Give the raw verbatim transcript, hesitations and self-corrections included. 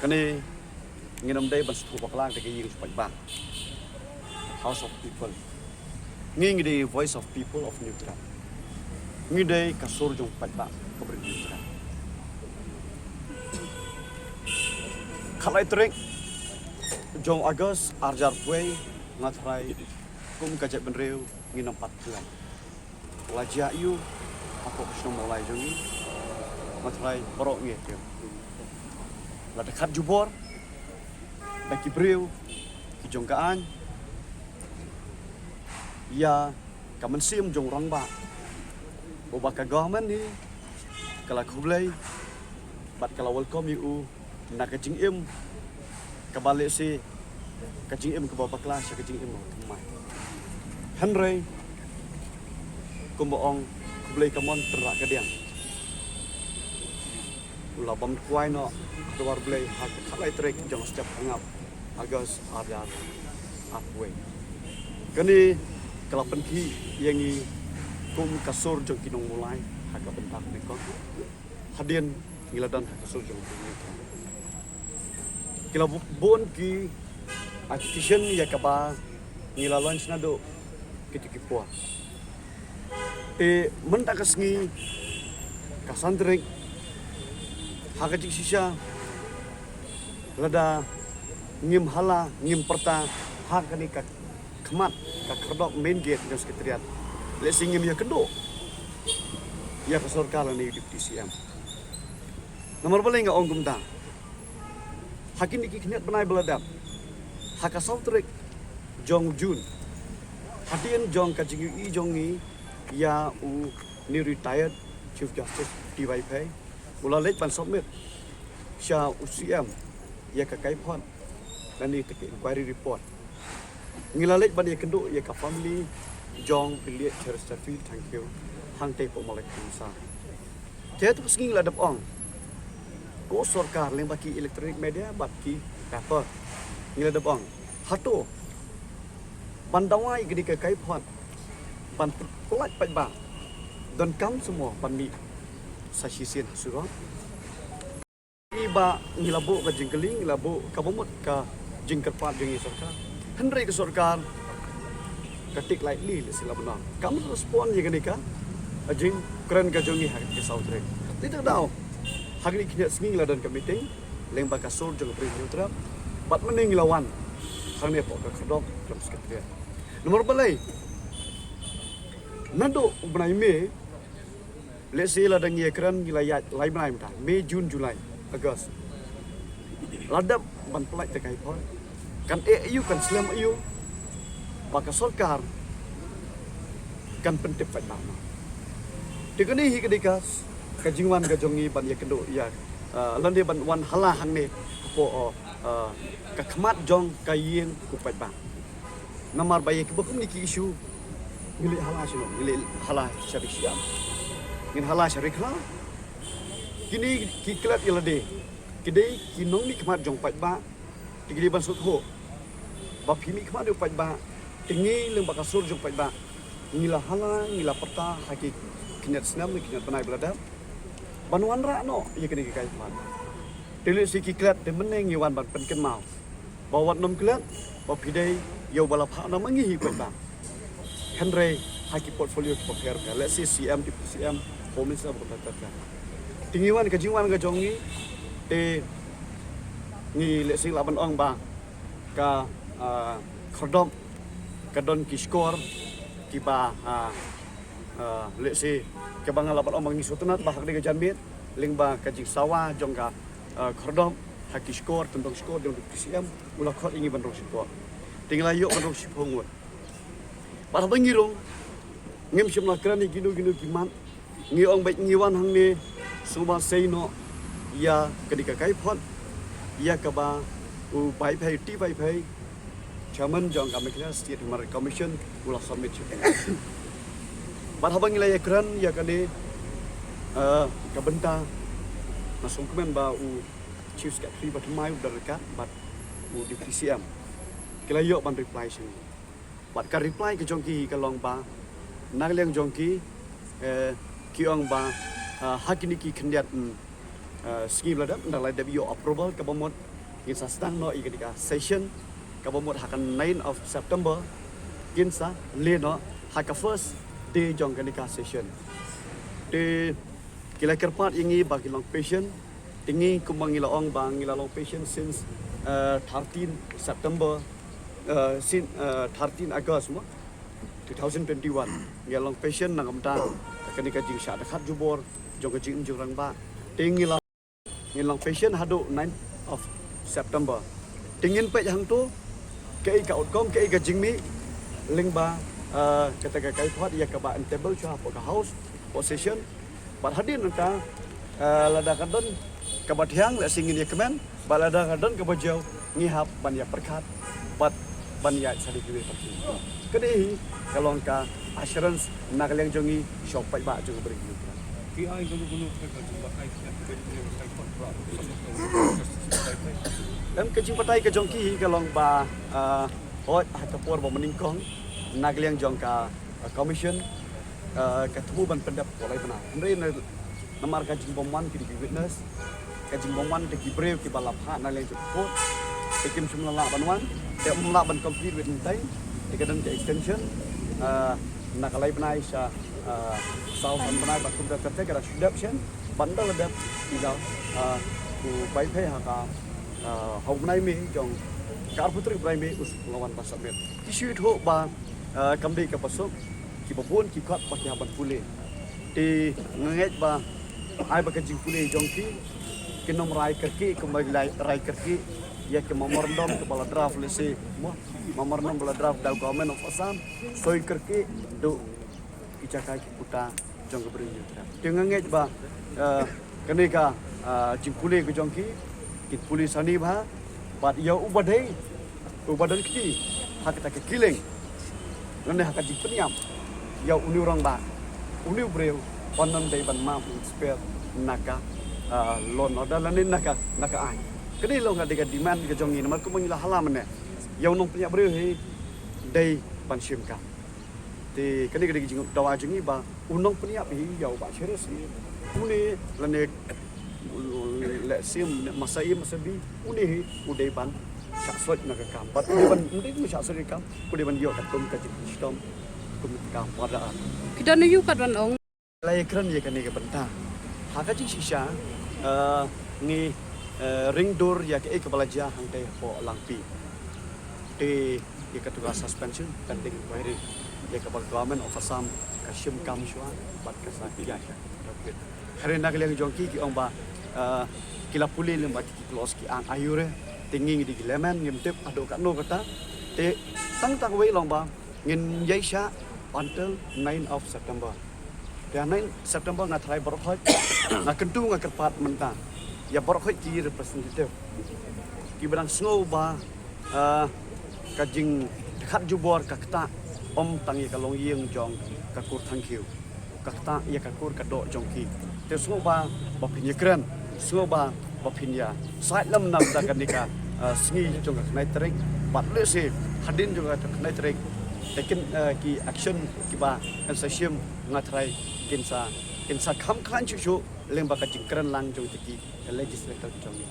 Kane ngin ym dei ban sngewthuh bakla da ka ïing jong paidbah. House of People. Ngi ngi dei Voice of People of Hynñiewtrep. Ngi dei ka sur jong paidbah ka Bri Hynñiewtrep. Khatlai tarik jong August arhajar arphew wei nga tharai kum ka jaitbynriew ngin ym pat khlem. La jia ïa u hapoh ka shnong Mawlai jong ngi. Nga tharai baroh ngi ïa. La dkhot jubor da ki briew ki jong ka aiñ ïa ka mynsiem jong u rangbah, uba ka government hi ka la khublei bad ka la welcome ïa u na ka jingim kaba lehse ka jingim kaba bakla sha ka jingim kaba thymmai. Hynrei kumba ong, khublei ka mon tynrah ka diang. U la bam kwai noh ha dwar Blei ha ka khatlai tarik jong u step hangap August arhajar arphew wei. Kane ka la pynkhih ïa ngi kum ka sur jong ki nong Mawlai ha ka bynta kane ka. Hadien ngi la don ha ka sur jong u Blei. Ki la bu-, bun ki agitation ïa kaba ngi la launch naduh kito ki por. Te mynta ka sngi ka san tarik ha ka jingshisha lada ngim hala ngim pyrta ha kane ka khmat ka khyrdop main gate jong Secretariat, lehse ngim ïakynduh ïa ka sorkar lane ïa u Deputy C M. Namar balei nga ong kumta? Ha kine ki khyndiat bnai ba la dep, ha ka saw tarik jong June, hadien jong ka jingïohi jong ngi ïa une u retired Chief Justice T Y Phei, u la leit ban submit sha u C M ïa ka kaiphod lane ka inquiry report. Ngi la leit ban ïakynduh ïa ka family jong u Late Cheristerfield Thangkhiew hangtei hapoh Mawlai Khynsar. Te ha katu ka sngi ngi la dep ong, ko sorkar lyngba ki electronic media bad ki paper, ngi la dep ong, hato ban dawa ïa kane ka kaiphod ban pyllait paidbah, donkam shuh mo ban mih sa shisien ha surok? Ngi ba ngi la buh ka jingkylli, ngi la buh kaba mut ka jingkyrpad jong ngi sorkar. Hynrei ka sorkar ka take lightly, lehse la bynta kam respond ïa kane ka jingkren ka jong ngi ha ka saw tarik. Te da kata ka daw ha kine ki khyndiat sngi ngi la don ka meeting lyngba ka sur jong ka Bri Hynñiewtrep bad mynne ngi la wan hangne hapoh ka khyrdop jong Secretariat. Namar balei? Naduh u bnai May, lehse lada ngi ïakren ngi la ïaid lai bnai mynta, May, June, July, August. La dep ban pyllait ïa ka kaiphod. Kan eh aïu, kan slem aïu ba ka sorkar kan pyntip paidbah mo? Te kane hi ka dei ka jingwan ka jong ngi ban ïakynduh ïa, eh, lane ban wan hala hangne hapoh, eh, ka khmat jong ka ïing u paidbah. Namar ba ïa kiba kum kine ki issue ngi leit hala shano, ngi leit hala sha ri Siam, ngin hala sha ri Khlaw. Kine ki klet ïa lade ki dei ki nongmihkhmat jong paidbah. Te ki dei ban sngewthuh ba phi mihkhmat ïa u paidbah, te ngi lyngba ka sur jong paidbah ngi la hala, ngi la pyrta ha ki khyndiat snem, ki khyndiat bnai ba la dep ban wanrah noh ïa kane ka kaiphod. Te lehse ki klet, te mynne ngi wan ban pynkynmaw ba wat nym klet ba phi dei ïa uba la phah na ma ngi hi paidbah. Hynrei ha ki portfolio kiba pher pher, lehse C M, Deputy C M, Home Minister, ba pher pher. Te ngi wan, ka jingwan ka jong ngi, te ngi lehse lah ban ong ba ka, ah, khyrdop ka don ki shkor kiba, ah, ah, lehse kaba nga lah ban ong ba ngi sngewtynnat ba ha kane ka janmiet lyngba ka jingsawa jong ka, ah, khyrdop ha ki shkor, tendong shkor jong u Deputy C M u la khot ïa ngi ban rung shiphew. Te ngi la ïoh ban rung shiphew ngut. Bad haba ngi rung, ngim shym la kren ïa kino kino ki mat. Ngi ong ba ngi wan hangne sngewbha sei noh ïa kane ka kaiphod ïa kaba u Vaiphei, T Vaiphei, Chairman jong ka Meghalaya State Human Rights Commission, u la submit sha phi. Bad haba ngi la ïakren ïa kane, eh, ka bynta, nga sngewkmen ba u Chief Secretary ba thymmai u Dr. Kat bad u Deputy C M ki la ïoh ban reply sha ngi. Bad ka reply ka jong ki ka long ba na ka liang jong ki, eh, ki ong ba, eh, ha kine ki khyndiat, mm, Uh, sngi ba la dep, nda la dep ïoh approval kaba mut ngin sa sdang noh ïa kane ka session kaba mut ha ka nine of September, ngin sa leh noh ha ka first day jong kane ka session. Te ki la kyrpad ïa ngi ba ngin long patient. Te ngi kumba ngi la ong ba ngi la long patient since uh, thirteen September, uh, since uh, thirteen August mo two thousand twenty-one. Ngi la long patient na ka bynta kane ka jingshah dkhot jubor jong ka jingim jong rangbah. Te ngi la, ngi long patient haduh nine of September. Te ngin peit hangto kaei ka outcome, kaei ka jingmih lyngba uh, kata ka kaipot ïa kaba en table shuwa hapoh ka house, hapoh session. Bad hadien nangta uh, lada ka don kaba thiang, lehse ngin ïa kmen. Bad lada ka don kaba jaw, ngi hap ban ïa pyrkhat bad ban ïa sa dei kiwei pat ki. Kane hi ka long ka assurance na ka liang jong ngi sha u paidbah jong ka Ri Khasi. Ki ai jong u, ka jingbatai, ka jingbatai. Em, ka jingbatai ka jong ki hi ka long ba uh, hooid ha ka por ba mynnyngkong na ka liang jong ka uh, commission uh, ka thmu ban pyndep hapoh lai bnai. Hynrei na namar ka jingbymwan ki dei ki witness, ka jingbymwan te ki briew kiba la phah na liang jong ka court, te kim shym la lah ban wan, te ym lah ban complete within time, te ka don ka extension uh, na ka lai bnai sha uh, saw san bnai bad kumta te ka da shu dep shen. Bad nda la dep ki da uh, u bai phe ha ka uh, ha u bnai May jong ka arphew tarik bnai May u la wan ban submit. Ki shu ïathuh ba uh, kam dei kaba suk, kiba bun ki kot ba ki hap ban pule. Te nga ngeit ba ai ba ka jingpule jong ki, kin ym rai kyrkieh kumba ki la rai kyrkieh ïa ki memorandum kiba la draft, lehse mo, memorandum ba la draft da u Government of Assam, soi kyrkieh, duh ki jaka ki puta jong ka Bri u Hynñiewtrep. Te nga ngeit ba uh, kane ka uh, jingpule ka jong ki, kin pule sani bha. Bad ïa uba dei, uba don kti ha kata ka killing lane ha ka jingpynïap ïa une u rangbah, une u briew, un ym dei ban map, ban spare na ka uh, law and order lane na ka, na ka aiñ. Kane long ka dei ka demand ka jong ngi namar kumba ngi la hala mynne, ïa u nongpynïap briew hi dei ban shim kam. Te kane ka dei ka jingdawa jong ngi ba u nongpynïap hi ïa u Bah Sherus hi, une lane lehse masa A masa B, une hi u dei ban shah soit na ka kam. Bad u dei ban, u dei ban shah soit na ka kam, u dei ban ïoh katkum ka jingshitom kum ka murder. Ki don ïa u ka don ong. La ïakren ïa kane ka bynta ha ka jingshisha, eh, ngi, eh, ring dur ïa kaei kaba la jia hangtei hapoh Langpih. Te ïa katu ka suspension pending inquiry ïa kaba Government of Assam ka shim kam shuwa bad ka sa ïa ka. Hynrei na ka liang jong ki, ki ong ba, eh, ki la pule lyngba ki clause ki aiñ aiu re. Te ngi ngi dei ki layman, ngim tip haduh katno kata. Te tang tang wei long ba ngin ïai shah until nine of September. Te nine September nga tharai baroh khoit, nga kyntu, nga kyrpad mynta ïa baroh khoit ki representative kiba dang sngew ba, eh, ka jingdkhot jubor ka ktah ym tang ïa ka longïing jong ka kur Thangkhiew, ka ktah ïa ka kur ka doh jong ki. Te sngewbha ba phin ïakren, sngewbha ba phin ïasaid lem na bynta kane ka, eh, sngi jong ka khyndai tarik. Bad lehse hadien jong ka khyndai tarik te kin, eh, ki action kiba yn sa shim, nga tharai kin sa, kin sa kham khlaiñ shuh shuh lyngba ka jingkren lang jong kita ki legislator jong ngi.